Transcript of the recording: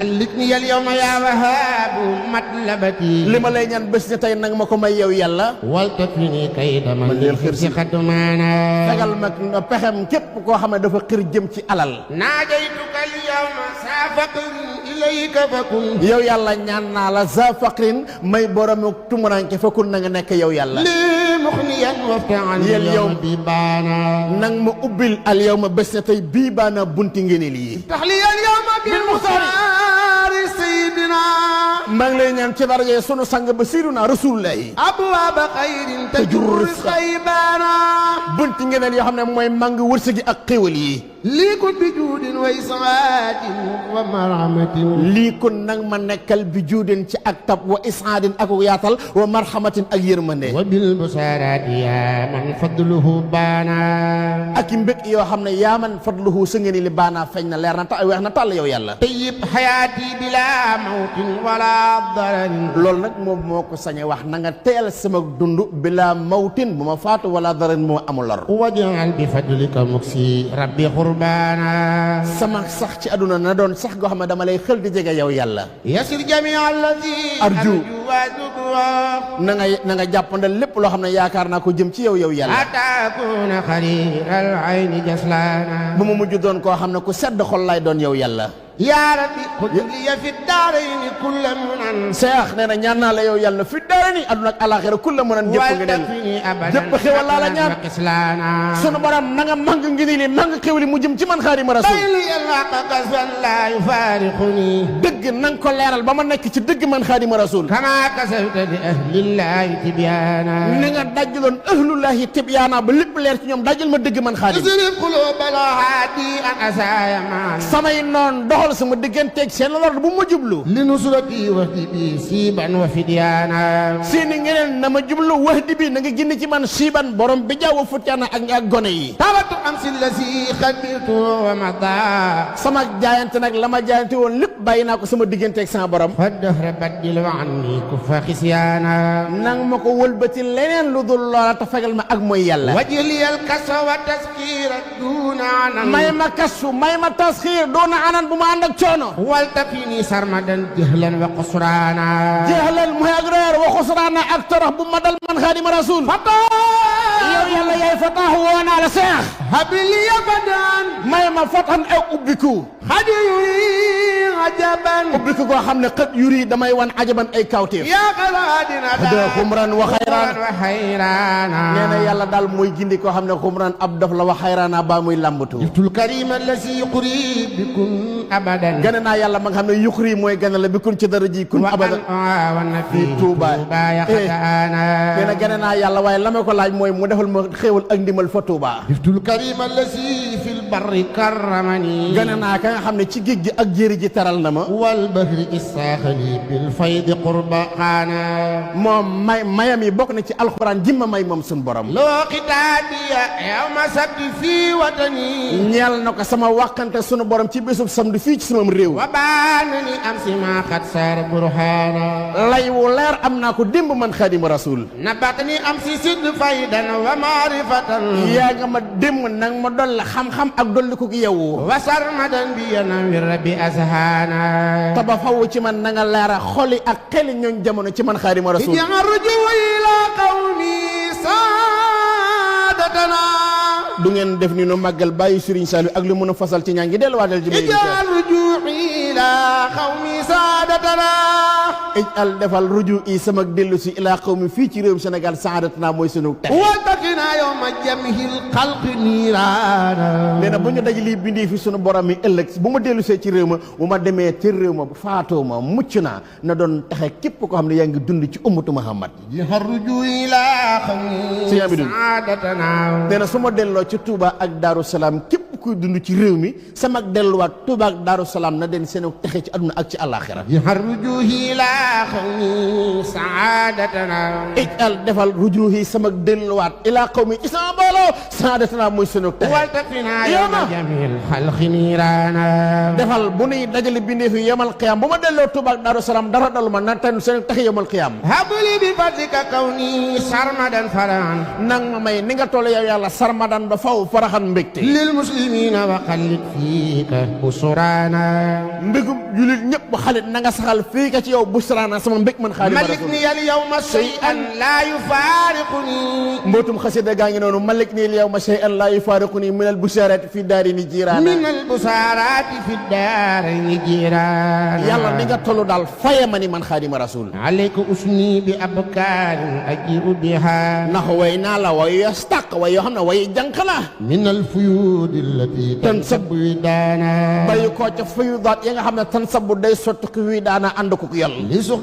likni yal yawma ya wahaabu matlabati li ma lay ñaan bés ni tey nag ma ko may yow yàlla wal takfini kayda man lil xirsi xadmaana fegal mag pexem képp koo xam ne dafa xir jëm ci alal naajaytuka al yawma saa faqrin ilayka fakun yow yàlla ñaan naa la za faqrin may boromu tumuranke fakun na nga nekk yow yàlla li muxniyan waftaan yel yow bi baana nang ma ubbil al yawma bés ni tey bii baana bunti ngeneel yi taxliyal yawma bil muxtaari maa ngi lay ñaan ci daraja sunu sang ba Sayyidina Rasulullahi abwaaba xayrin tajurru xaybaana bunti ngeneen yoo xam ne mooy màng wërsëgi ak xéwal yi lii kun bi juudin wa isaatin wa marhamatin lii kun nag ma nekkal bi juudin ci ak tab wa isaadin ak yaatal wa marhamatin ak yërmande wa bil busaaraati yaa man fadluhu baana ak i mbég yoo xam ne yaa man fadluhu sa ngeen li baana feeñ na leer na ta weex na tàll yow yàlla tayyib xayaati bila mawtin wala dararin loolu nag moom moo ko sañe wax na nga teel sama dund bila mawtin bu ma faatu wala dararin bu ma amul lor wajal bi fadlika muksi rabbi qurbaana sama sax ci àdduna na doon sax goo xam ne dama lay xel di jege yow yàlla yasir jami alladi arju wa dubra na nga jàppandal lépp loo xam ne yaakaar naa ko jëm ci yow yàlla atakuna xariral ayni jaslana bu ma mujj doon koo xam ne ku sedd xol lay doon yow yàlla yaa rabbi kulliya fi daarayni kulla munan seex nee na ñaan naa la yow yàlla fi daarayni àdduna ak alaxira kulla munan jëpp nga den jëpp xewal laa la ñaan sunu borom na nga mang ngi ni li mang xewli mu jëm ci man Xaadimu Rasuul dëgg na nga ko leeral ba ma nekk ci dëgg man Xaadimu Rasuul kama kasawta li ahlillahi tibyaana ni nga dajaloon ahlullahi tibyaana ba lépp leer ci ñoom dajal ma dëgg man Xaadim samay noon doxal sama digganteeg seen lor bu ma jublu li nusrati wahdi bi siiban wa fidyaana seeni ngeneen na ma jublu wahdi bi na nga génn ci man siiban borom bi jaww futyaana ak gone yi tabatu am si la si xamirtu wa mada sama jaayante nag la ma jaayante woon lépp bàyyi naa ko sama digganteeg sama borom fa dahra baddil wa anni kufa xisyaana nang ma ko wëlbati leneen lu dul loola te fegal ma ak mooy yàlla wajliyal kasa wa taskira duna anan may ma kasu may ma taskir duna anan bu ma ànd ak coono wal tafini sarmadan jahlan wa qusrana jahlan mooy ak réer wa qusrana ak torox bu ma dal man Xaadimu Rasuul fata yow yàlla yaay fataax woo naa la seex habiliya badan may ma fatan ak ubbiku xadi yuri ajaban ubbiku koo xam ne xët yuri damay wan ajaban ay kawteef yaa xalaadina da xumran wa xayraan nee na yàlla daal mooy gindi koo xam ne xumran ab dof la wa xayraana ba muy lambatu juftul karima lasi yuqri bikun abadan gane naa yàlla ma nga xam ne yuqri mooy gane la bikun ci dara ji kun abadan fi Tuuba nee na gane naa yàlla waaye la ma ko laaj mooy mu defal ma xéewal ak ndimal fa Tuuba juftul karima lasi fil barri karramani gane naa ka nga xam ne ci géej gi ak jéeri ji taral na ma wal bahri isaaxali bil faydi qurbaqaana moom mayam yi bokk na ci alxuraan jimma may moom sun borom loo xitaabiya yawma sabti fii watani ñeel na ko sama wàqante sunu borom ci bésub samedi fii ci sama réew wa baanani am si ma xat saar burhaana lay wu leer am naa ko démb man Xaadimu Rasuul nabatani am si sidd faydan wa maarifatan yaa nga ma démb nag ma dolli xam-xam ak dolli ko ki yow wa sarmadan bi yanawir rabbi azhana taba faw ci man na nga leera xoli ak xeli ñooñ jamono ci man Xaadimu Rasuul yarju ila qawmi saadatana du ngeen def ni nu màggal bàyyi Sëriñ Saliou ak lu mën a fasal ci ñaa ngi delluwaatal ci yarju ila qawmi saadatana ijal defal ruju i sama dellu si ilaa qawmi fii ci réewum Sénégal saadatana mooy sunu texe waltakina yawma jamhil xalqi niiraana nee na bu ñu daj lii bindee fi sunu borom mi ëllëg bu ma dellu see ci réew ma bu ma demee ci réew ma faatoo ma mucc naa na doon taxe képp koo xam ne yaa ngi dund ci ummatu Muhammad yarju ila qawmi saadatana nee na su ma delloo ci Touba ak Daaru Salaam képp kuy dund ci réew mi sama delluwaat Touba ak Daaru Salaam na den seen texe ci àdduna ak ci àllaaxira saadatana ijal defal rujuhi sama delluwaat ilaa qawmi ci sama mbooloo saadatana mooy sunu texe waltakina yawma jamil xalqi niiraana defal bu nuy dajale bindee fi yomal qiyaam bu ma delloo Touba ak Daaru Salaam dara dalu ma nan tan seen texe yomal qiyaam habli bi fadlika kawni sarmadan faran nang ma may ni nga toll yow yàlla sarmadan ba faw faraxan mbégte lil muslimi المسلمين وخلد فيك بسرانا mbégum julit ñëpp xalit na nga saxal fii ka ci yow busraana sama mbég man Xaadimu Rasuul ملكني اليوم شيئا لا يفارقني mbootum xasida gaa ngi noonu malikni al yawma shay'an la yufariquni min al busharati fi daarini jiiraana من البصارات في الدارين جيرانا yàlla ni nga tollu daal faye ma ni man Xaadimu Rasuul عليك أسني بأبكار أجير بها ndax way naa la way yastaq way yoo xam ne way jànq la من الفيود التي تنسب ودانا bayu koo ca fayudaat yi nga xam ne tan sabu day sotti ko wi daana ànd ko yàlla لسخ